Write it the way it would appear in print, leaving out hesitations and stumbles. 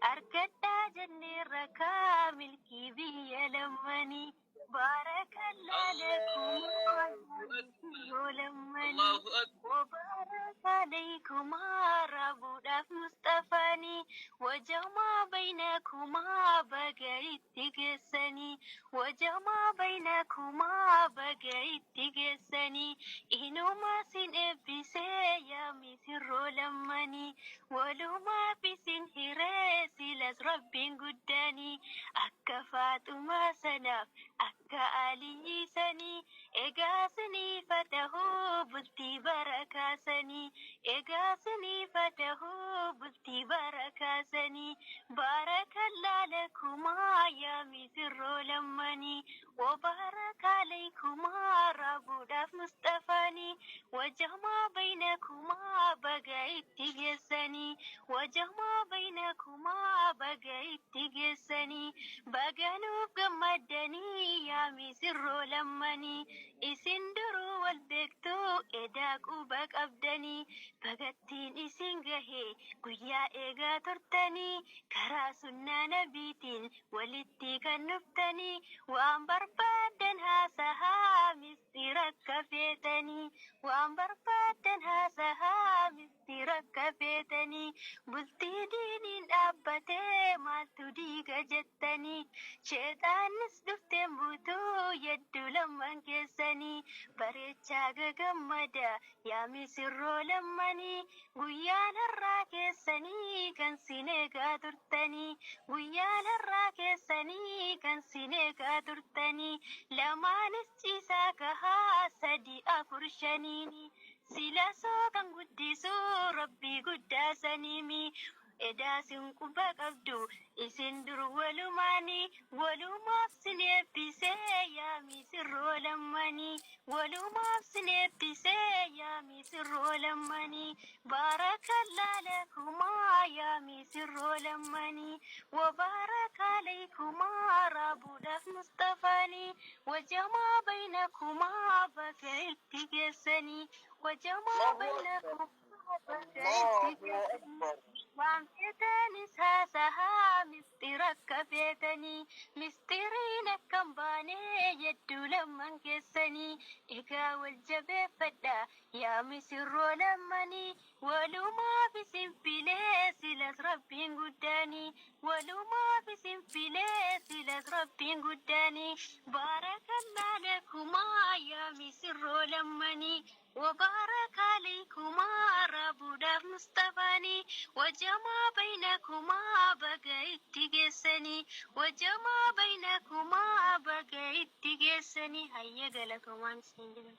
Argadhaa jenneerra kaa milkii biyya lammanii. Baarakallaa lakumaa yoo lammanii. Allahu akbar. وبارك عليكما ربوداف مصطفاني وجمع بينكما بقيت تجسني وجمع بينكما بقيت تجسني إنما سن إبسي يا مسر لمني ولما بسن هراسي لز رب قداني أكا فاطمة سناف أكا علي سني Egaa fatahuu bultii barakaasanii. Egaa fatahuu bultii barakaasanii. Baarakallaa lakumaa yaa misirroo lammanii. Wabarakaalaykumaa raabuudhaaf mustafaanii. Wajamaa baynakumaa baga itti geessanii. Wajamaa baynakumaa baga itti geessanii. Baga nuuf gammaddanii yaa misirroo lammanii. Isin duruu wal beektuu edaa quba qabdanii. Bagattiin isin gahee guyyaa eegaa turtanii. Karaa sunnaa nabiitiin walitti kan dhuftanii. Waan barbaaddan haasahaa mistira akka feetanii. Waan barbaaddan haasahaa mistira akka feetanii. Bultii diiniin dhaabbatee maaltu diiga jettanii. Sheexaanis dhufteen buutuu yedduu lamman keessanii. Bareechaa gagammada yaa misirroo lammanii. Guyyaan har'aa keessanii kan sin eegaa turtanii. Guyyaan har'aa keessanii kan sin eegaa turtanii. Lamaanis ciisaa gahaa sadi afur shaniini. Sila soo kan guddisuu rabbii guddaa saniimi. Edaa sin quba qabdu isin dur walumaanii walumaaf sin eebbisee yaa misirroo lammanii walumaaf sin eebbisee yaa misirroo lammanii baarakallaa lakumaa yaa misirroo lammanii wabarakaalaykumaa raabuudhaaf mustafaanii wajamaa baynakumaa bakka itti geessanii wajamaa baynakumaa bakka itti Allahu geessanii. Akbar. Waan feetanis haasahaa mistira akka feetanii mistiriin akka hin baane jedduu lamman keessanii egaa wal jabeeffadha yaa misirroo lammanii walumaaf isin filee silas rabbiin guddaanii walumaaf isin filee silas rabbiin guddaanii baarakallaa lakumaa yaa misirroo lammanii وبارك عليكما ربوداف مصطفاني وجمع بينكما بقيت جسني وجمع بينكما بقيت جسني هيا قالكما مسنجل.